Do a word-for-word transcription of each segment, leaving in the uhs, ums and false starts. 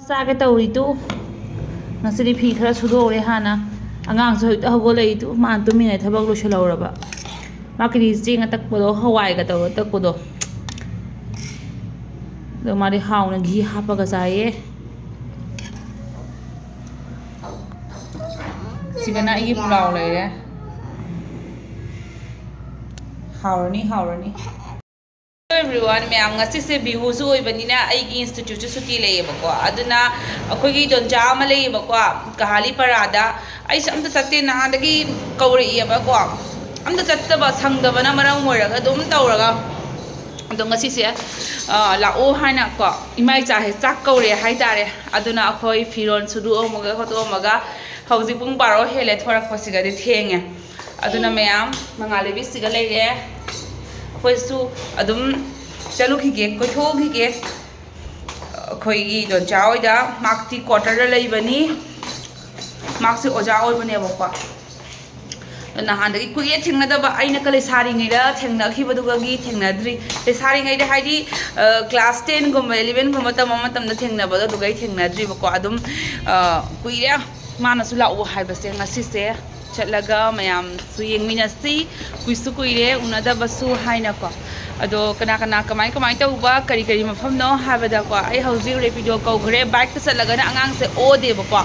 ꯆꯥꯒꯦ ꯇꯧꯔꯤꯗꯨ꯫ ꯉꯁꯤꯗꯤ ꯐꯤ ꯈꯔ ꯁꯨꯗꯣꯛꯎꯔꯦ ꯍꯥꯟꯅ꯫ ꯑꯉꯥꯡꯁꯨ ꯍꯧꯖꯤꯛꯇ ꯍꯧꯒꯠꯂꯛꯏꯗꯨ, ꯃꯥꯅ ꯇꯨꯝꯃꯤꯉꯩ ꯊꯕꯛ ꯂꯣꯏꯁꯤꯜꯍꯧꯔꯕ꯫ ꯃꯥ ꯀꯤꯂꯤ ꯆꯦꯡ ꯑꯇꯛꯄꯗꯣ, ꯍꯋꯥꯏꯒ ꯇꯧꯔꯒ ꯇꯛꯄꯗꯣ꯫ ꯑꯗꯣ ꯃꯥꯗꯤ ꯍꯥꯎꯅ ꯘꯤ ꯍꯥꯞꯄꯒ ꯆꯥꯏꯌꯦ꯫ ꯁꯤꯒꯅ ꯑꯩꯒꯤ ꯄꯨꯂꯥꯎ ꯂꯩꯔꯦ꯫ ꯍꯥꯎꯔꯅꯤ, ꯍꯥꯎꯔꯅꯤ꯫ Hello everyone, ꯃꯌꯥꯝ, ꯉꯁꯤꯁꯦ ꯕꯤꯍꯨꯁꯨ ꯑꯣꯏꯕꯅꯤꯅ ꯑꯩꯒꯤ ꯏꯟꯁꯇꯤꯇ꯭ꯌꯨꯠꯁꯨ ꯁꯨꯇꯤ ꯂꯩꯌꯦꯕꯀꯣ꯫ ꯑꯗꯨꯅ ꯑꯩꯈꯣꯏꯒꯤ ꯗꯣꯟꯆꯥ ꯑꯃ ꯂꯩꯌꯦꯕꯀꯣ, ꯀꯍꯥꯂꯤ ꯄꯔꯥꯗ꯫ ꯑꯩꯁꯦ ꯑꯝꯇ ꯆꯠꯇꯦ, ꯅꯍꯥꯟꯗꯒꯤ ꯀꯧꯔꯛꯏꯑꯕꯀꯣ, ꯑꯝꯇ ꯆꯠꯇꯕ, ꯁꯪꯗꯕꯅ ꯃꯔꯝ ꯑꯣꯏꯔꯒ ꯑꯗꯨꯝ ꯇꯧꯔꯒ꯫ ꯑꯗꯣ ꯉꯁꯤꯁꯦ, ꯑ, ꯂꯥꯛꯑꯣ ꯍꯥꯏꯅ ꯀꯣ, ꯏꯃꯥ ꯏꯆꯥꯁꯦ ꯆꯥꯛ ꯀꯧꯔꯦ ꯍꯥꯏꯇꯥꯔꯦ꯫ ꯑꯗꯨꯅ ꯑꯩꯈꯣꯏ ꯐꯤꯔꯣꯜ ꯁꯨꯗꯣꯛꯑꯝꯃꯒ ꯈꯣꯠꯇꯣꯛꯑꯝꯃꯒ ꯍꯧꯖꯤꯛ ꯄꯨꯡ ꯕꯥꯔꯣ ꯍꯦꯜꯂꯦ ꯊꯣꯔꯛꯄꯁꯤꯒꯗꯤ ꯊꯦꯡꯉꯦ꯫ ꯑꯗꯨꯅ ꯃꯌꯥꯝ, ꯃꯉꯥꯜ ꯂꯩꯕꯤꯁꯤꯒ ꯂꯩꯔꯦ꯫ ꯑꯩꯈꯣꯏꯁꯨ ꯑꯗꯨꯝ ꯆꯠꯂꯨꯈꯤꯒꯦ, ꯀꯣꯏꯊꯣꯛꯎꯈꯤꯒꯦ꯫ ꯑꯩꯈꯣꯏꯒꯤ ꯗꯣꯟꯆꯥ ꯍꯣꯏꯗ, ꯃꯥꯛꯇꯤ ꯀ꯭ꯋꯥꯇꯔꯗ ꯂꯩꯕꯅꯤ, ꯃꯥꯛꯁꯦ ꯑꯣꯖꯥ ꯑꯣꯏꯕꯅꯦꯕꯀꯣ꯫ ꯑꯗꯣ ꯅꯍꯥꯟꯗꯒꯤ ꯀꯨꯏꯔꯦ ꯊꯦꯡꯅꯗꯕ, ꯑꯩꯅ ꯀ ꯂꯩꯁꯥꯔꯤꯉꯩꯗ ꯊꯦꯡꯅꯈꯤꯕꯗꯨꯒꯒꯤ ꯊꯦꯡꯅꯗ꯭ꯔꯤ꯫ ꯂꯩꯁꯥꯔꯤꯉꯩꯗ ꯍꯥꯏꯗꯤ, ꯑ, ꯀ꯭ꯂꯥꯁ ꯇꯦꯟꯒꯨꯝꯕ, ꯏꯂꯦꯚꯦꯟꯒꯨꯝꯕ ꯇꯝꯕ ꯃꯇꯝꯗ ꯊꯦꯡꯅꯕꯗꯣ, ꯑꯗꯨꯒ ꯑꯩ ꯊꯦꯡꯅꯗ꯭ꯔꯤꯕꯀꯣ꯫ ꯑꯗꯨꯝ, ꯑ, ꯀꯨꯏꯔꯦ ꯃꯥꯅꯁꯨ ꯂꯥꯛꯑꯣ ꯍꯥꯏꯕꯁꯦ꯫ ꯉꯁꯤꯁꯦ ꯆꯠꯂꯒ ꯃꯌꯥꯝꯁꯨ ꯌꯦꯡꯃꯤꯟꯅꯁꯤ, ꯀꯨꯏꯁꯨ ꯀꯨꯏꯔꯦ ꯎꯅꯗꯕꯁꯨ ꯍꯥꯏꯅꯀꯣ꯫ ꯑꯗꯣ ꯀꯅꯥ ꯀꯅꯥ ꯀꯃꯥꯏ ꯀꯃꯥꯏ ꯇꯧꯕ, ꯀꯔꯤ ꯀꯔꯤ ꯃꯐꯝꯅꯣ ꯍꯥꯏꯕꯗꯀꯣ, ꯑꯩ ꯍꯧꯖꯤꯛ ꯔꯦꯄꯤꯗꯣ ꯀꯧꯈ꯭ꯔꯦ꯫ ꯕꯥꯏꯛꯇ ꯆꯠꯂꯒꯅ ꯑꯉꯥꯡꯁꯦ ꯑꯣꯗꯦꯕꯀꯣ,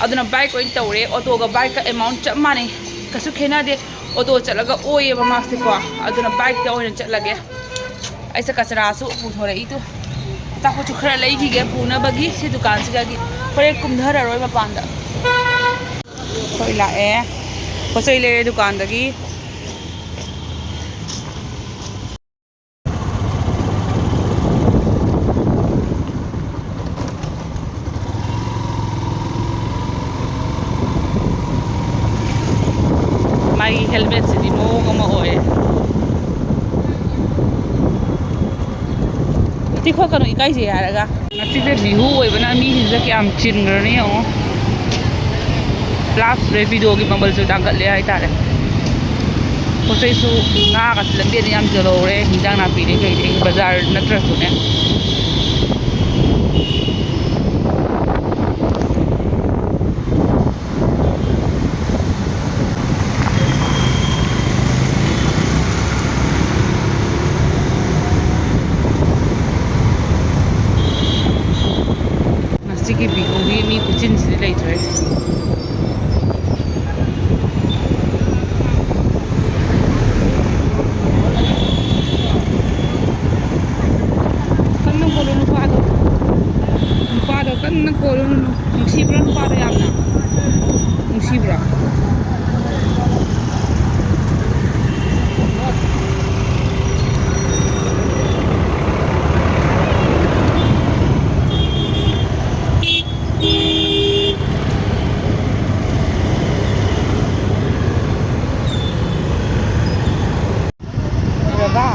ꯑꯗꯨꯅ ꯕꯥꯏꯛ ꯑꯣꯏꯅ ꯇꯧꯔꯦ꯫ ꯑꯣꯇꯣꯒ ꯕꯥꯏꯛꯀ ꯑꯦꯃꯥꯎꯟ ꯆꯞ ꯃꯥꯟꯅꯩ, ꯀꯩꯁꯨ ꯈꯦꯠꯅꯗꯦ꯫ ꯑꯣꯇꯣ ꯆꯠꯂꯒ ꯑꯣꯏꯌꯦꯕ ꯃꯥꯁꯦꯀꯣ, ꯑꯗꯨꯅ ꯕꯥꯏꯛꯇ ꯑꯣꯏꯅ ꯆꯠꯂꯒꯦ꯫ ꯑꯩꯁꯦ ꯀꯆꯔꯥꯁꯨ ꯄꯨꯊꯣꯔꯛꯏꯗꯨ, ꯑꯆꯥꯄꯣꯠꯁꯨ ꯈꯔ ꯂꯩꯈꯤꯒꯦ ꯄꯨꯅꯕꯒꯤ ꯁꯤ ꯗꯨꯀꯥꯟꯁꯤꯗꯒꯤ꯫ ꯍꯣꯔꯦꯟ ꯀꯨꯝꯊꯔꯔꯣꯏ ꯃꯄꯥꯟꯗ꯫ ꯍꯣꯏ, ꯂꯥꯛꯑꯦ꯫ ꯄꯣꯠ ꯆꯩ ꯂꯩꯔꯦ ꯗꯨꯀꯥꯟꯗꯒꯤ꯫ ꯃꯥꯒꯤ ꯍꯦꯜꯃꯦꯠꯁꯤꯗꯤ ꯃꯑꯣꯡ ꯑꯃ ꯑꯣꯏ꯫ ꯇꯤꯈꯣꯠꯀꯅꯨ, ꯏꯀꯥꯏꯖꯩ ꯍꯥꯏꯔꯒ꯫ ꯉꯁꯤꯁꯦ ꯕꯤꯍꯨ ꯑꯣꯏꯕꯅ ꯃꯤꯁꯤꯡꯁꯦ ꯀꯌꯥꯝ ꯆꯤꯟꯈ꯭ꯔꯅꯤ ꯌꯦꯡꯉꯣ꯫ ꯄ꯭ꯂꯥꯁ ꯔꯦꯄꯤꯗꯣꯒꯤ ꯃꯃꯜꯁꯨ ꯇꯥꯡꯈꯠꯂꯦ ꯍꯥꯏꯇꯥꯔꯦ꯫ ꯄꯣꯠ ꯆꯩꯁꯨ, ꯉꯥꯒꯁꯨ ꯂꯝꯕꯤꯗ ꯌꯥꯝ ꯌꯣꯜꯍꯧꯔꯦ, ꯍꯤꯟꯖꯥꯡ ꯅꯥꯄꯤꯗꯩ ꯀꯩꯗꯩ, ꯕꯖꯥꯔ ꯅꯠꯇ꯭ꯔꯁꯨꯅꯦ꯫ ꯁꯤꯒꯤ ꯕꯤꯍꯨꯒꯤ ꯃꯤ ꯈꯨꯆꯤꯟꯁꯤꯗꯤ ꯂꯩꯇ꯭ꯔꯦ꯫ ꯀꯟꯅ ꯀꯣꯜꯂꯨ ꯅꯨꯄꯥꯗꯣ꯫ ꯅꯨꯄꯥꯗꯣ ꯀꯟꯅ ꯀꯣꯜꯂꯨ꯫ ꯅꯨꯡꯁꯤꯕ꯭ꯔꯣ ꯅꯨꯄꯥꯗꯣ ꯌꯥꯝꯅ? ꯅꯨꯡꯁꯤꯕ꯭ꯔꯣ? ꯕꯕꯥ,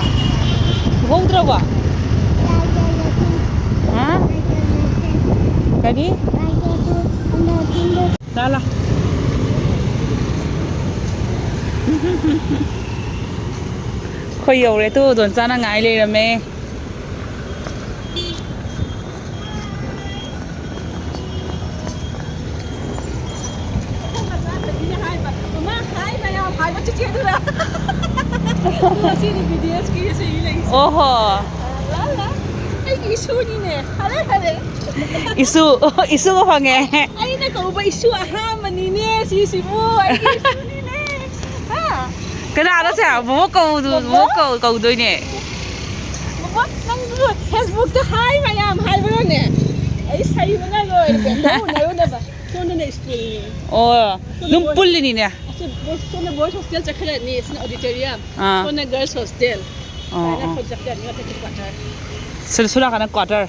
ꯎꯍꯧꯗ꯭ꯔꯕꯣ? ꯍꯥ? ꯀꯔꯤ? ꯂꯥ, ꯂꯥ꯫ ꯑꯩꯈꯣꯏ ꯌꯧꯔꯦ ꯇꯨ, ꯗꯣꯟꯆꯥꯅ ꯉꯥꯏ ꯂꯩꯔꯝꯃꯦ꯫ ꯃꯃꯥ, ꯍꯥꯏ ꯃꯌꯥꯝ ꯍꯥꯏꯕ ꯆꯤꯆꯦꯗꯨꯔ? ꯉꯁꯤꯗꯤ ꯕꯤ ꯇꯤ ꯑꯦꯁꯀꯤ ꯏꯁꯩ ꯂꯩ꯫ ꯑꯣꯍꯣ꯫ ꯂꯥ, ꯂꯥ꯫ ꯑꯩꯒꯤ ꯏꯁꯨꯅꯤꯅꯦ꯫ ꯍꯔꯦ, ꯍꯔꯦ꯫ ꯏꯁꯨ, ꯏꯁꯨꯒ ꯐꯪꯉꯦ꯫ ꯑꯩꯅ ꯀꯧꯕ ꯏꯁꯨ ꯑꯍꯥꯟꯕꯅꯤꯅꯦ ꯁꯤꯁꯤꯕꯨ꯫ ꯑꯩꯒꯤ ꯏꯁꯨꯅꯤꯅꯦ꯫ ꯍꯥ? ꯀꯅꯥꯅꯣ ꯁꯦ? ꯕꯣꯕꯣꯛ ꯀꯧꯗꯨ-, ꯕꯣꯕꯣꯛ? ꯕꯣꯕꯣꯛ ꯀꯧ-, ꯀꯧꯗꯣꯏꯅꯦ꯫ ꯕꯣꯕꯣꯛ, ꯅꯪꯁꯨ ꯐꯦꯁꯕꯨꯛꯇ ꯍꯥꯏ ꯃꯌꯥꯝ ꯍꯥꯏꯕ꯭ꯔꯣꯅꯦ? ꯑꯩ ꯁꯩꯕꯅ ꯂꯣꯏꯔꯦ꯫ ꯎꯅꯔꯨꯅꯕ꯫ ꯁꯣꯝꯗꯅ ꯁ꯭ꯀꯨꯜꯅꯤ꯫ ꯑꯣ, ꯑꯗꯨꯝ ꯄꯨꯜꯂꯤꯅꯤꯅꯦ꯫ ꯑꯁꯤ ꯕꯣꯏꯁ, ꯁꯣꯝꯗ ꯕꯣꯏꯁ ꯍꯣꯁꯇꯦꯜ ꯆꯠꯈ꯭ꯔꯅꯤ, ꯁꯤꯅ ꯑꯣꯗꯤꯇꯣꯔꯤꯌꯝ, ꯑꯥ꯫ ꯁꯣꯝꯗ ꯒꯔꯜꯁ ꯍꯣꯁꯇꯦꯜ꯫ ꯑꯣ, ꯁꯨꯃꯥꯏꯅ ꯑꯣ꯫ ꯑꯩꯈꯣꯏ ꯆꯠꯈ꯭ꯔꯅꯤ, ꯃꯊꯛꯇ ꯀ꯭ꯋꯥꯇꯔ꯫ ꯁꯤꯗ ꯁꯣꯝ ꯅꯥꯀꯟꯗ ꯀ꯭ꯋꯥꯇꯔ꯫ ꯑꯥ,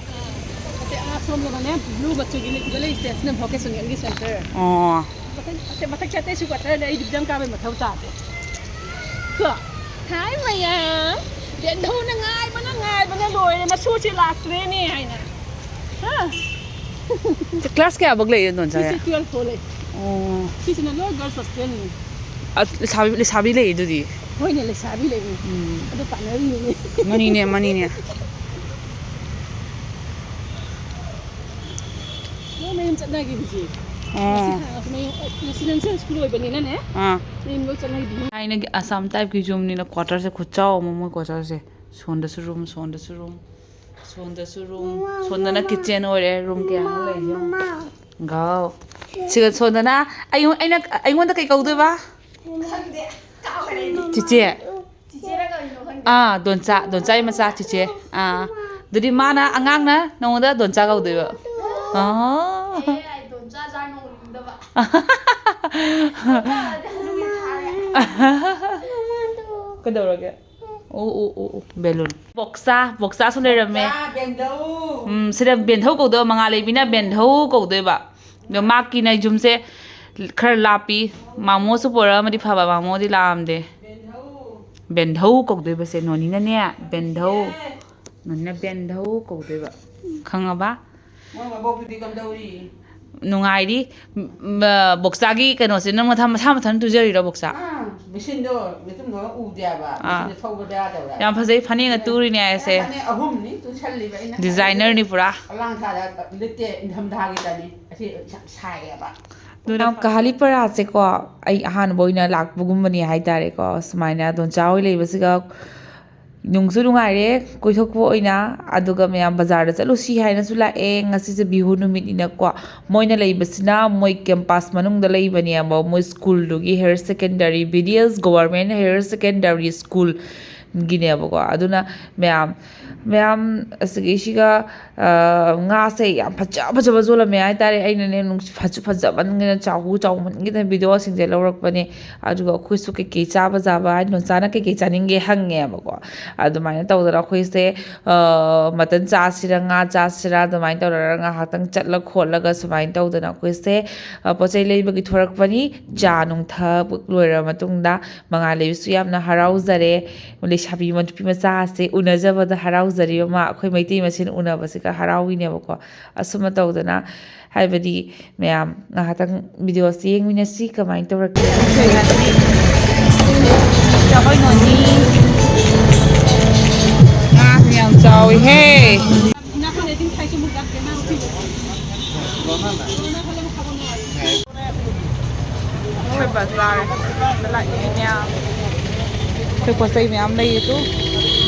ꯃꯊꯛꯇ ꯑꯥ ꯁꯣꯝꯗꯅꯅꯦ, ꯕ꯭ꯂꯨ ꯃꯆꯨꯒꯤ ꯂꯩꯇꯦ, ꯁꯤꯅ ꯚꯣꯀꯦꯁꯅꯦꯜꯒꯤ ꯁꯦꯟꯇꯔ꯫ ꯑꯣ꯫ ꯃꯊꯛ, ꯃꯊꯛ, ꯃꯊꯛ ꯆꯠꯇꯦ, ꯁꯤ ꯀ꯭ꯋꯥꯇꯔꯗ ꯑꯩ ꯔꯤꯕꯤꯖꯟ ꯀꯥꯕꯩ ꯃꯊꯧ ꯇꯥꯗꯦ꯫ ꯀꯣ? ꯍꯥꯏ ꯃꯌꯥꯝ! ꯕꯦꯟꯙꯧꯅ ꯉꯥꯏꯕꯅ, ꯉꯥꯏꯕꯅ ꯂꯣꯏꯔꯦ, ꯃꯁꯨꯁꯤ ꯂꯥꯛꯇ꯭ꯔꯦꯅꯦ ꯍꯥꯏꯅ꯫ ꯍꯥ? ꯀ꯭ꯂꯥꯁ ꯀꯌꯥꯐꯧ ꯂꯩ, ꯗꯣꯟꯆꯥ? ꯁꯤꯁꯦ ꯇꯨꯌꯦꯜꯐ ꯐꯥꯎ ꯂꯩ꯫ ꯑꯣ꯫ ꯁꯤꯁꯤꯅ ꯂꯣꯏ ꯒꯔꯜꯁ ꯍꯣꯁꯇꯦꯜꯅꯤ꯫ ꯑ, ꯂꯩꯁꯥꯕꯤ, ꯂꯩꯁꯥꯕꯤ ꯂꯩ ꯑꯗꯨꯗꯤ? ꯍꯣꯏꯅꯦ, ꯂꯩꯁꯥꯕꯤ ꯂꯩ꯫ ꯎꯝ꯫ ꯑꯗꯨ ꯄꯥꯅꯔꯤꯅꯤꯅꯦ꯫ ꯃꯅꯤꯅꯦ, ꯃꯅꯤꯅꯦ꯫ ꯂꯣꯏ ꯃꯌꯨꯝ ꯆꯠꯅꯈꯤꯕꯁꯦ꯫ ꯑꯣ꯫ ꯉꯁꯤ ꯊꯥ ꯃꯌꯨꯝ, ꯔꯦꯁꯤꯗꯦꯟꯁꯤꯌꯦꯜ ꯁ꯭ꯀꯨꯜ ꯑꯣꯏꯕꯅꯤꯅꯅꯦ, ꯑꯥ꯫ ꯃꯌꯨꯝ ꯂꯣꯏ ꯆꯠꯅꯈꯤꯕꯅꯤ꯫ ꯊꯥꯏꯅꯒꯤ ꯑꯁꯥꯝ ꯇꯥꯏꯞꯀꯤ ꯌꯨꯝꯅꯤꯅ ꯀ꯭ꯋꯥꯇꯔꯁꯦ ꯈꯨꯆꯥꯎ ꯑꯃ, ꯃꯣꯏ ꯀ꯭ꯋꯥꯇꯔꯁꯦ꯫ ꯁꯣꯟꯗꯁꯨ ꯔꯨꯝ, ꯁꯣꯟꯗꯁꯨ ꯔꯨꯝ꯫ ꯁꯣꯝꯗꯁꯨ ꯔꯨꯝ, ꯁꯣꯝꯗꯅ ꯀꯤꯠꯆꯦꯟ ꯑꯣꯏꯔꯦ꯫ ꯔꯨꯝ ꯀꯌꯥꯅꯣ ꯂꯩꯔꯤꯁꯦ ꯌꯦꯡꯉꯣ꯫ ꯒꯥꯎ꯫ ꯁꯤꯒ ꯁꯣꯝꯗꯅ ꯑꯩꯉꯣꯟ-, ꯑꯩꯅ, ꯑꯩꯉꯣꯟꯗ ꯀꯩ ꯀꯧꯗꯣꯏꯕ? ꯈꯪꯗꯦ꯫ ꯀꯥꯎꯈ꯭ꯔꯦ ꯑꯩꯗꯤ꯫ ꯆꯤꯆꯦ꯫ ꯆꯤꯆꯦꯔ ꯀꯔꯤꯅꯣ ꯈꯪꯗꯦ꯫ ꯑꯥ, ꯗꯣꯟꯆꯥ, ꯗꯣꯟꯆꯥꯒꯤ ꯃꯆꯥ ꯆꯤꯆꯦ꯫ ꯑꯥ꯫ ꯑꯗꯨꯗꯤ ꯃꯥꯅ, ꯑꯉꯥꯡꯅ ꯅꯉꯣꯟꯗ ꯗꯣꯟꯆꯥ ꯀꯧꯗꯣꯏꯕ꯫ ꯑꯥ꯫ ꯑꯦ, ꯑꯩ ꯗꯣꯟꯆꯥ ꯖꯥꯔ ꯅꯣꯡꯅꯤꯡꯗꯕ꯫ ꯗꯣꯟꯆꯥ ꯍꯥꯏꯔꯗꯤ ꯍꯅꯨꯕꯤ ꯊꯥꯔꯦ꯫ ꯀꯩꯗꯧꯔꯒꯦ? ꯑꯣ, ꯑꯣ, ꯑꯣ, ꯑꯣ, ꯕꯦꯂꯨꯟ꯫ ꯕꯣꯛꯆꯥ, ꯕꯣꯛꯆꯥꯁꯨ ꯂꯩꯔꯝꯃꯦ꯫ ꯕꯣꯛꯆꯥ, ꯕꯦꯟꯙꯧ꯫ ꯎꯝ, ꯁꯤꯗ ꯕꯦꯟꯙꯧ ꯀꯧꯗꯣꯏꯕ, ꯃꯉꯥꯜ ꯂꯩꯕꯤꯅ ꯕꯦꯟꯙꯧ ꯀꯧꯗꯣꯏꯕ꯫ ꯑꯗꯣ ꯃꯥꯀꯤꯅ ꯌꯨꯝꯁꯦ ꯈꯔ ꯂꯥꯞꯄꯤ꯫ ꯃꯥꯃꯣꯁꯨ ꯄꯣꯔꯛꯑꯝꯃꯗꯤ ꯐꯕ, ꯃꯥꯃꯣꯗꯤ ꯂꯥꯛꯑꯝꯗꯦ꯫ ꯕꯦꯟꯙꯧ꯫ ꯕꯦꯟꯙꯧ ꯀꯧꯗꯣꯏꯕꯁꯦ ꯅꯣꯅꯤꯅꯅꯦ, ꯕꯦꯟꯙꯧ꯫ ꯆꯤꯆꯦ꯫ ꯅꯣꯅꯤꯅ ꯕꯦꯟꯙꯧ ꯀꯧꯗꯣꯏꯕ꯫ ꯈꯪꯉꯕ? ꯃꯣꯏ ꯃꯕꯣꯛꯇꯨꯗꯤ ꯀꯝꯗꯧꯔꯤ? ꯅꯨꯡꯉꯥꯏꯔꯤ꯫ ꯎꯝ, ꯎꯝ, ꯑ, ꯕꯣꯛꯆꯥꯒꯤ ꯀꯩꯅꯣꯁꯦ ꯅꯪ ꯃꯊꯟ, ꯃꯁꯥ ꯃꯊꯟ ꯇꯨꯖꯔꯤꯔꯣ, ꯕꯣꯛꯆꯥ? ꯑꯥ, ꯃꯦꯆꯤꯟꯗꯣ ꯃꯇꯨꯝ ꯈꯛ ꯎꯗꯦ ꯍꯥꯏꯕ꯫ ꯑꯥ꯫ ꯃꯦꯆꯤꯟꯗꯣ ꯊꯧꯕꯗ ꯌꯥꯗꯕ꯭ꯔꯥ? ꯌꯥꯝ ꯐꯖꯩ, ꯐꯅꯦꯛꯅ ꯇꯨꯔꯤꯅꯦ ꯍꯥꯏꯁꯦ꯫ ꯐꯅꯦꯛ ꯑꯍꯨꯝꯅꯤ ꯇꯨꯁꯜꯂꯤꯕ ꯑꯩꯅ꯫ ꯗꯤꯖꯥꯏꯅꯔꯅꯤ ꯄꯨꯔꯥ꯫ ꯑꯂꯥꯡꯊꯥꯗ ꯂꯤꯠꯇꯦ, ꯏꯪꯊꯝꯊꯥꯒꯤꯗꯅꯤ꯫ ꯑꯁꯤ ꯌꯥꯝ ꯁꯥꯏꯌꯦꯕ꯫ ꯑꯗꯨꯅ ꯀꯍꯥꯂꯤ ꯄꯔꯥꯁꯦꯀꯣ, ꯑꯩ ꯑꯍꯥꯟꯕ ꯑꯣꯏꯅ ꯂꯥꯛꯄꯒꯨꯝꯕꯅꯦ ꯍꯥꯏꯇꯥꯔꯦꯀꯣ꯫ ꯁꯨꯃꯥꯏꯅ ꯗꯣꯟꯆꯥ ꯍꯣꯏ ꯂꯩꯕꯁꯤꯒ ꯅꯨꯡꯁꯨ ꯅꯨꯡꯉꯥꯏꯔꯦ ꯀꯣꯏꯊꯣꯛꯄ ꯑꯣꯏꯅ꯫ ꯑꯗꯨꯒ ꯃꯌꯥꯝ ꯕꯖꯥꯔꯗ ꯆꯠꯂꯨꯁꯤ ꯍꯥꯏꯅꯁꯨ ꯂꯥꯛꯑꯦ꯫ ꯉꯁꯤꯁꯦ ꯕꯤꯍꯨ ꯅꯨꯃꯤꯠꯅꯤꯅꯀꯣ꯫ ꯃꯣꯏꯅ ꯂꯩꯕꯁꯤꯅ ꯃꯣꯏ ꯀꯦꯝꯄꯁ ꯃꯅꯨꯡꯗ ꯂꯩꯕꯅꯦꯕ, ꯃꯣꯏ ꯁ꯭ꯀꯨꯜꯗꯨꯒꯤ, higher secondary, B D S government higher secondary ꯁ꯭ꯀꯨꯜꯒꯤꯅꯦꯕꯀꯣ꯫ ꯑꯗꯨꯅ ꯃꯌꯥꯝ, ꯃꯌꯥꯝ, ꯑꯁꯤꯒꯤꯁꯤꯒ, ꯑ, ꯉꯥꯁꯦ ꯌꯥꯝ ꯐꯖ ꯐꯖꯕ ꯌꯣꯜꯂꯝꯃꯦ ꯍꯥꯏꯇꯥꯔꯦ꯫ ꯑꯩꯅꯅꯦ ꯅꯨꯡꯁꯤ-, ꯐꯖ ꯐꯖꯃꯟꯒꯤꯗꯅ, ꯆꯥꯎ ꯆꯥꯎꯃꯟꯒꯤꯗꯅ ꯚꯤꯗꯤꯑꯣꯁꯤꯡꯁꯦ ꯂꯧꯔꯛꯄꯅꯦ꯫ ꯑꯗꯨꯒ ꯑꯩꯈꯣꯏꯁꯨ ꯀꯩꯀꯩ ꯆꯥꯕ ꯆꯥꯕ ꯍꯥꯏꯗꯤ ꯅꯣꯟꯆꯥꯅ ꯀꯩꯀꯩ ꯆꯥꯅꯤꯡꯒꯦ ꯍꯪꯉꯦꯕꯀꯣ꯫ ꯑꯗꯨꯃꯥꯏꯅ ꯇꯧꯗꯅ ꯑꯩꯈꯣꯏꯁꯦ, ꯑ, ꯃꯇꯟ ꯆꯥꯁꯤꯔ ꯉꯥ ꯆꯥꯁꯤꯔ ꯑꯗꯨꯃꯥꯏꯅ ꯇꯧꯔꯒ ꯉꯥꯏꯍꯥꯛꯇꯪ ꯆꯠꯂ ꯈꯣꯠꯂꯒ ꯁꯨꯃꯥꯏꯅ ꯇꯧꯗꯅ ꯑꯩꯈꯣꯏꯁꯦ, ꯑ, ꯄꯣꯠ ꯆꯩ ꯂꯩꯕꯒꯤ ꯊꯣꯔꯛꯄꯅꯤ꯫ ꯆꯥ ꯅꯨꯡ ꯊꯛꯄ ꯂꯣꯏꯔꯕ ꯃꯇꯨꯡꯗ ꯃꯉꯥꯜ ꯂꯩꯕꯤꯁꯨ ꯌꯥꯝꯅ ꯍꯔꯥꯎꯖꯔꯦ꯫ ꯂꯩꯁꯥꯕꯤ ꯅꯨꯄꯤ ꯃꯆꯥ ꯑꯁꯦ ꯎꯅꯖꯕꯗ ꯍꯔꯥꯎꯖꯔꯤꯕ ꯃꯥ ꯑꯩꯈꯣꯏ ꯃꯩꯇꯩ ꯃꯁꯦꯟ ꯎꯅꯕꯁꯤꯒ ꯍꯔꯥꯎꯏꯅꯦꯕꯀꯣ꯫ ꯑꯁꯨꯝꯅ ꯇꯧꯗꯅ ꯍꯥꯏꯕꯗꯤ ꯃꯌꯥꯝ ꯉꯥꯏꯍꯥꯛꯇꯪ ꯚꯤꯗꯤꯑꯣꯁꯤ ꯌꯦꯡꯃꯤꯟꯅꯁꯤ ꯀꯃꯥꯏꯅ ꯇꯧꯔꯛꯀꯦ꯫ ꯑꯩꯈꯣꯏ ꯅꯣꯅꯤ ꯉꯥꯁꯨ ꯌꯥꯝ ꯆꯥꯎꯋꯤꯍꯦ꯫ ꯑꯩꯈꯣꯏ ꯕꯖꯥꯔꯗ ꯂꯥꯛꯏ ꯃꯌꯥꯝ꯫ ꯑꯩꯈꯣꯏ ꯄꯣꯠ ꯆꯩ ꯃꯌꯥꯝ ꯂꯩꯌꯦ ꯇꯨ꯫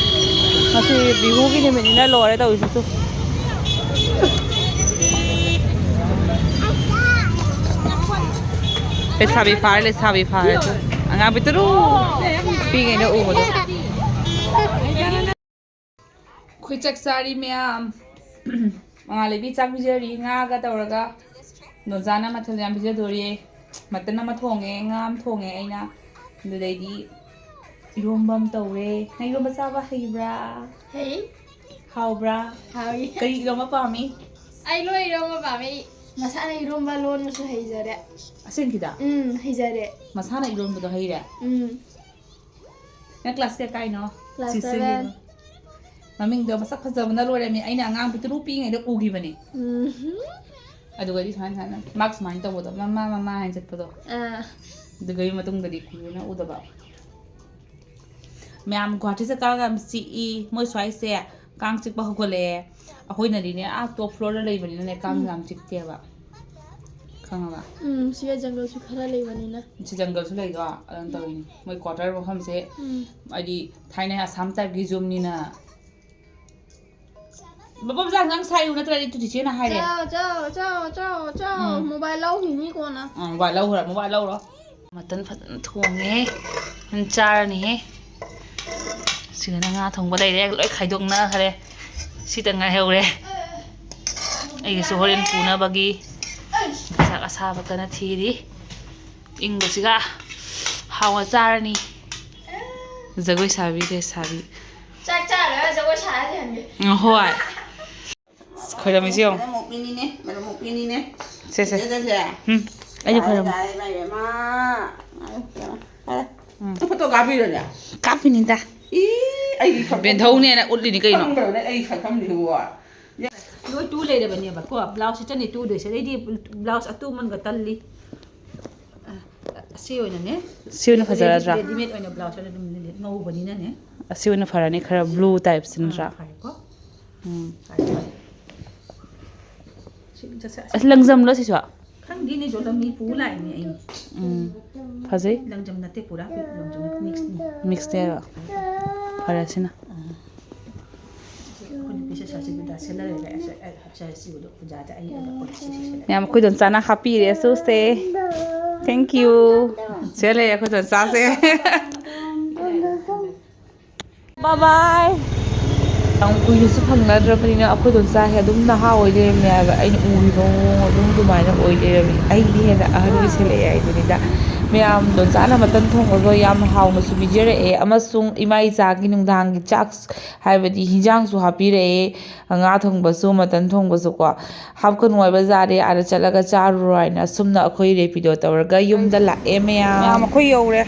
ꯉꯁꯤ ꯕꯤꯍꯨꯒꯤ ꯅꯨꯃꯤꯠꯅꯤꯅ ꯂꯣꯏꯔꯦ ꯇꯧꯔꯤꯁꯤꯁꯨ꯫ ꯂꯩꯁꯥꯕꯤ ꯐꯥꯔꯦ, ꯂꯩꯁꯥꯕꯤ ꯐꯥꯔꯦ꯫ ꯑꯉꯥꯡ ꯄꯤꯛꯇꯔꯨ ꯄꯤꯛꯏꯉꯩꯗ ꯎꯕꯗꯣ꯫ ꯑꯩꯈꯣꯏ ꯆꯥꯛ ꯆꯥꯔꯤ ꯃꯌꯥꯝ꯫ ꯃꯉꯥꯜꯂꯩꯕꯤ ꯆꯥꯛ ꯄꯤꯖꯔꯤ꯫ ꯉꯥꯒ ꯇꯧꯔꯒ ꯅꯣꯖꯥꯅ ꯃꯊꯦꯜ ꯌꯥꯝ ꯄꯤꯖꯗꯣꯔꯤ꯫ ꯃꯇꯟ ꯑꯃ ꯊꯣꯡꯉꯦ, ꯉꯥ ꯑꯃ ꯊꯣꯡꯉꯦ ꯑꯩꯅ꯫ ꯑꯗꯨꯗꯩꯗꯤ ꯏꯔꯣꯝꯕ ꯑꯃ ꯇꯧꯔꯦ꯫ ꯅꯪ ꯏꯔꯣꯝꯕ ꯆꯥꯕ ꯍꯩꯕ꯭ꯔꯥ? ꯍꯩ꯫ ꯍꯥꯎꯕ꯭ꯔꯥ? ꯍꯥꯎꯏ꯫ ꯀꯔꯤ ꯏꯔꯣꯝꯕ ꯄꯥꯝꯃꯤ? ꯑꯩ ꯂꯣꯏ ꯏꯔꯣꯝꯕ ꯄꯥꯝꯃꯦ꯫ ꯑꯩ ꯃꯁꯥꯅ ꯏꯔꯣꯝꯕ ꯂꯣꯟꯕꯁꯨ ꯍꯩꯖꯔꯦ꯫ ꯑꯁꯦꯡꯀꯤꯗ? ꯎꯝ, ꯍꯩꯖꯔꯦ꯫ ꯃꯁꯥꯅ ꯏꯔꯣꯟꯕꯗꯣ ꯍꯩꯔꯦ? ꯎꯝ꯫ ꯅꯪ ꯀ꯭ꯂꯥꯁ ꯀꯌꯥ ꯀꯥꯏꯅꯣ? ꯀ꯭ꯂꯥꯁ ꯁꯤꯁꯤꯒꯤ ꯁꯚꯦꯟ꯫ ꯃꯃꯤꯡꯗꯣ ꯃꯁꯛ ꯐꯖꯕꯅ ꯂꯣꯏꯔꯝꯃꯤ꯫ ꯑꯩꯅ ꯑꯉꯥꯡ ꯄꯤꯛꯇꯔꯨ ꯄꯤꯛꯏꯉꯩꯗ ꯎꯈꯤꯕꯅꯤ꯫ ꯎꯝ꯫ ꯑꯗꯨꯒꯗꯤ ꯁꯨꯃꯥꯏꯅ, ꯁꯨꯃꯥꯏꯅ ꯃꯥ ꯁꯨꯃꯥꯏꯅ ꯇꯧꯕꯗꯣ, "ꯃꯃꯥ, ꯃꯃꯥ" ꯍꯥꯏꯅ ꯆꯠꯄꯗꯣ꯫ ꯑꯥ꯫ ꯑꯗꯨꯒꯤ ꯃꯇꯨꯡꯗꯗꯤ ꯀꯨꯏꯅ ꯎꯗꯕ꯫ ꯃꯌꯥꯝ ꯒꯨꯍꯥꯇꯤ ꯆꯠꯀꯥꯟꯒ ꯌꯥꯝ ꯆꯤꯛꯏ꯫ ꯃꯣꯏ ꯁ꯭ꯋꯥꯏꯁꯦ ꯀꯥꯡ ꯆꯤꯛꯄ ꯍꯧꯒꯠꯂꯛꯑꯦ꯫ ꯑꯩꯈꯣꯏꯅꯗꯤꯅꯦ, ꯑꯥ ꯇꯣꯞ ꯐ꯭ꯂꯣꯔꯗ ꯂꯩꯕꯅꯤꯅꯅꯦ, ꯀꯥꯡ ꯎꯝ꯫ ꯌꯥꯝ ꯆꯤꯛꯇꯦꯕ꯫ ꯈꯪꯉꯕ? ꯎꯝ, ꯁꯤꯗ ꯖꯪꯒꯜꯁꯨ ꯈꯔ ꯂꯩꯕꯅꯤꯅ꯫ ꯁꯤ ꯖꯪꯒꯜꯁꯨ ꯂꯩꯗꯣ, ꯑꯗꯨꯝ ꯇꯧꯔꯤꯅꯤ꯫ ꯃꯣꯏ ꯀ꯭ꯋꯥꯇꯔ ꯃꯐꯝꯁꯦ, ꯎꯝ꯫ ꯍꯥꯏꯗꯤ ꯊꯥꯏꯅ ꯑꯁꯥꯝ ꯇꯥꯏꯞꯀꯤ ꯌꯨꯝꯅꯤꯅ꯫ ꯕꯕꯝꯆꯥ, ꯅꯪ ꯁꯥꯏꯌꯨ ꯅꯠꯇ꯭ꯔꯗꯤ ꯇꯨ ꯆꯤꯆꯦꯅ ꯍꯥꯏꯔꯦ꯫ ꯆꯥꯎ, ꯆꯥꯎ, ꯆꯥꯎ, ꯆꯥꯎ, ꯆꯥꯎ꯫ ꯎꯝ꯫ ꯃꯣꯕꯥꯏꯜ ꯂꯧꯈꯤꯅꯤ ꯀꯣꯟꯅ꯫ ꯑꯥ, ꯃꯣꯕꯥꯏꯜ ꯂꯧꯈ꯭ꯔꯣ, ꯃꯣꯕꯥꯏꯜ ꯂꯧꯔꯣ꯫ ꯃꯇꯟ ꯐꯖꯅ ꯊꯣꯡꯉꯦ꯫ ꯐꯖꯅ ꯆꯥꯔꯅꯤꯍꯦ꯫ ꯁꯤꯗꯅ ꯉꯥ ꯊꯣꯡꯕ ꯂꯩꯔꯦ, ꯂꯣꯏ ꯈꯥꯏꯗꯣꯛꯅꯈ꯭ꯔꯦ꯫ ꯁꯤꯇ ꯉꯥꯏꯍꯧꯔꯦ꯫ ꯑꯩꯒꯤꯁꯨ ꯍꯣꯔꯦꯟ ꯄꯨꯅꯕꯒꯤ ꯆꯥꯛ ꯑꯁꯥꯕ ꯀꯟꯅ ꯊꯤꯔꯤ꯫ ꯏꯪꯕꯁꯤꯒ ꯍꯥꯎꯅ ꯆꯥꯔꯅꯤ꯫ ꯖꯒꯣꯏ ꯁꯥꯕꯤ, ꯂꯩꯁꯥꯕꯤ꯫ ꯆꯥꯛ ꯆꯥꯔꯒ ꯖꯒꯣꯏ ꯁꯥꯔꯗꯤ ꯍꯟꯒꯦ꯫ ꯎꯝ, ꯍꯣꯏ꯫ ꯑꯁ, ꯈꯣꯏꯔꯝꯃꯤꯁꯤ ꯌꯦꯡꯉꯣ꯫ ꯃꯔꯝ ꯃꯣꯛꯄꯤꯅꯤꯅꯦ, ꯃꯔꯝ ꯃꯣꯛꯄꯤꯅꯤꯅꯦ꯫ ꯁꯦ, ꯁꯦ꯫ ꯁꯦ, ꯁꯦ, ꯁꯦ꯫ ꯎꯝ, ꯑꯩꯁꯨ ꯌꯥꯔꯦ, ꯈꯣꯏꯔꯝꯃꯤ꯫ ꯌꯥꯔꯦ, ꯏꯃꯥ, ꯏꯕꯦꯝꯃ꯫ ꯐꯔꯦ꯫ ꯎꯝ꯫ ꯅꯪ ꯐꯣꯇꯣ ꯀꯥꯞꯄꯤꯔꯣꯅꯦ? ꯀꯥꯞꯄꯤꯅꯤꯗ꯫ ꯏ, ꯑꯩꯒꯤ ꯐꯣꯇꯣ꯫ ꯕꯦꯟꯊꯧꯅꯦꯅ ꯎꯠꯂꯤꯅꯤ ꯀꯩꯅꯣ꯫ ꯈꯪꯕ꯭ꯔꯣꯅꯦ ꯑꯩ ꯁꯛꯐꯝꯁꯤꯕꯨ? ꯂꯣꯏ ꯇꯨ ꯂꯩꯔꯕꯅꯦꯕꯀꯣ, ꯕ꯭ꯂꯥꯎꯁꯁꯦ ꯆꯅꯤ ꯇꯨꯗꯣꯏꯁꯦ꯫ ꯑꯩꯗꯤ ꯕ꯭ꯂꯥꯎꯁ ꯑꯇꯨꯃꯟꯒ ꯇꯜꯂꯤ꯫ ꯑ, ꯑꯁꯤ ꯑꯣꯏꯅꯅꯦ꯫ ꯁꯤ ꯑꯣꯏꯅ ꯐꯖꯔꯗ꯭ꯔꯥ? ꯔꯦꯗꯤꯃꯦꯗ ꯑꯣꯏꯅ ꯕ꯭ꯂꯥꯎꯁ ꯑꯣꯏꯅ ꯑꯗꯨꯝ ꯉꯧꯕꯅꯤꯅꯅꯦ꯫ ꯑꯁꯤ ꯑꯣꯏꯅ ꯐꯔꯅꯤ, ꯈꯔ ꯕ꯭ꯂꯨ ꯇꯥꯏꯞꯁꯤꯅ ꯑꯥ, ꯅꯠꯇ꯭ꯔꯥ? ꯐꯔꯦꯀꯣ꯫ ꯎꯝ꯫ ꯐꯔꯦ, ꯐꯔꯦ꯫ ꯁꯤ ꯆꯠꯁꯦ, ꯑꯁ, ꯂꯪꯖꯝꯂꯣ ꯁꯤꯁꯨ? ꯈꯪꯗꯦꯅꯦ, ꯖꯣꯂꯝꯅꯤ ꯄꯨ ꯂꯥꯛꯏꯅꯦ ꯑꯩ꯫ ꯎꯝ꯫ ꯐꯖꯩ꯫ ꯂꯪꯖꯝ ꯅꯠꯇꯦ, ꯄꯨꯔꯥ ꯂꯪꯖꯝ ꯅꯠꯇꯦ, ꯃꯤꯛꯁꯅꯤ꯫ ꯃꯤꯛꯁꯅꯦꯕ꯫ ꯐꯔꯦ ꯁꯤꯅ꯫ ꯑꯥ꯫ ꯃꯌꯥꯝ ꯑꯩꯈꯣꯏ ꯗꯣꯟꯆꯥꯅ ꯍꯥꯞꯄꯤꯔꯦ ꯁꯨꯁꯦ꯫ Thank you꯫ ꯁꯦ ꯂꯩ ꯑꯩꯈꯣꯏ ꯗꯣꯟꯆꯥꯁꯦ꯫ Bye bye꯫ ꯌꯥꯝ ꯀꯨꯏꯅꯁꯨ ꯐꯪꯅꯗ꯭ꯔꯕꯅꯤꯅ ꯑꯩꯈꯣꯏ ꯗꯣꯟꯆꯥꯁꯦ ꯑꯗꯨꯝ ꯅꯍꯥ ꯑꯣꯏ ꯂꯩꯔꯝꯃꯦ ꯍꯥꯏꯕ꯫ ꯑꯩꯅ ꯎꯔꯤꯕ ꯃꯑꯣꯡ ꯑꯗꯨꯝ ꯑꯗꯨꯃꯥꯏꯅ ꯑꯣꯏ ꯂꯩꯔꯝꯃꯤ꯫ ꯑꯩꯗꯤ ꯍꯦꯟꯅ ꯑꯍꯟ ꯑꯣꯏꯁꯜꯂꯛꯑꯦ ꯍꯥꯏꯗꯨꯅꯤꯗ꯫ ꯃꯌꯥꯝ ꯗꯣꯟꯆꯥꯅ ꯃꯇꯟ ꯊꯣꯡꯕꯗꯣ ꯌꯥꯝ ꯍꯥꯎꯅꯁꯨ ꯄꯤꯖꯔꯛꯑꯦ, ꯑꯃꯁꯨꯡ ꯏꯃꯥ ꯏꯆꯥꯒꯤ ꯅꯨꯡꯗꯥꯡꯒꯤ ꯆꯥꯛ ꯍꯥꯏꯕꯗꯤ ꯍꯤꯟꯖꯥꯡꯁꯨ ꯍꯥꯞꯄꯤꯔꯛꯑꯦ꯫ ꯉꯥ ꯊꯣꯡꯕꯁꯨ, ꯃꯇꯟ ꯊꯣꯡꯕꯁꯨꯀꯣ꯫ ꯍꯥꯞꯀꯅꯨ ꯍꯥꯏꯕ ꯖꯥꯠꯅꯦ, ꯑꯥꯗ ꯆꯠꯂꯒ ꯆꯥꯔꯨꯔꯣ ꯍꯥꯏꯅ꯫ ꯑꯁꯨꯝꯅ ꯑꯩꯈꯣꯏ ꯔꯦꯄꯤꯗꯣ ꯇꯧꯔꯒ ꯌꯨꯝꯗ ꯂꯥꯛꯑꯦ ꯃꯌꯥꯝ꯫ ꯃꯌꯥꯝ ꯑꯩꯈꯣꯏ ꯌꯧꯔꯦ꯫